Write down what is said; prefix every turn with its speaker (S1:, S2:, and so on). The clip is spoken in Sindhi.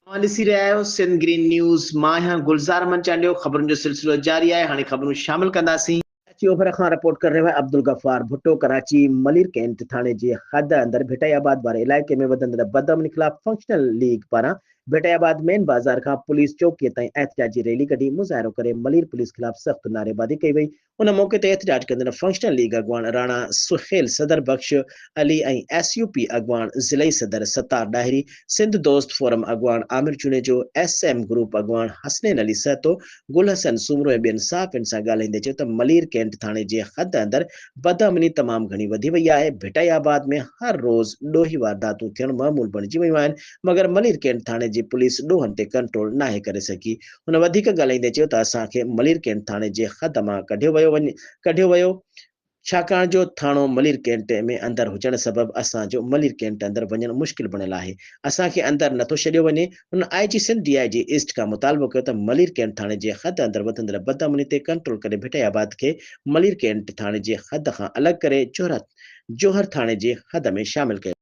S1: اوهان ڏسي رهيا آهيو سنڌ گرين نيوز، مان آهيان گلزار احمد چانڊيو، خبرن جو سلسلو جاري آهي، هاڻي خبرون شامل ڪنداسين. ڪراچي اوڀر کان رپورٽ ڪري رهيو آهي عبدالغفار ڀٽو ڪراچي ملير ڪينٽ ٿاڻي جي حد اندر ڀٽائي آباد واري علائقي ۾ وڌندڙ بدامني خلاف فنڪشنل ليگ پاران ڀٽائي آباد مين بازار کان پوليس چوڪي تائين احتجاجي ريلي ڪڍي مظاهرو ڪري ملير پوليس خلاف سخت نعريبازي ڪئي وئي ان موقعي تي احتجاج ڪندڙ فنڪشنل ليگ اڳواڻ Rana Sohail Sadar Bakhsh Ali ۽ S U P اڳواڻ ضلعي صدر ستار ڏاهري، سنڌ دوست فورم اڳواڻ Amir Junejo, S M group اڳواڻ حسنين علي سهتو، گل حسن سومرو ۽ ٻين صحافين سان ڳالهائيندي چيو ته ملير ڪينٽ ٿاڻي جي حد اندر بدامني تمام گهڻي وڌي وئي آهي، ڀٽائي آباد ۾ هر روز ڏوهي وارداتون ٿيڻ معمول بڻجي ويون آهن، مگر ملير ڪينٽ ٿاڻي جي پوليس ڏوهن تي ڪنٽرول ناهي ڪري سگهي. هن وڌيڪ ڳالهائيندي چيو ته اسان کي ملير ڪينٽ ٿاڻي جي حد مان ڪڍيو ويو وڃي ڪڍيو ويو ڇاڪاڻ جو ٿاڻو ملير ڪينٽ ۾ اندر هجڻ سبب اسان جو ملير ڪينٽ اندر وڃڻ مشڪل بڻيل آهي اسان کي اندر نٿو ڇڏيو وڃي هن I G Sindh D I G east کان مطالبو ڪيو ته ملير ڪينٽ ٿاڻي جي حد اندر وڌندڙ بدامني تي ڪنٽرول ڪري ڀٽائي آباد کي ملير ڪينٽ ٿاڻي جي حد کان الڳ ڪري جوهر ٿاڻي جي حد ۾ شامل ڪيو.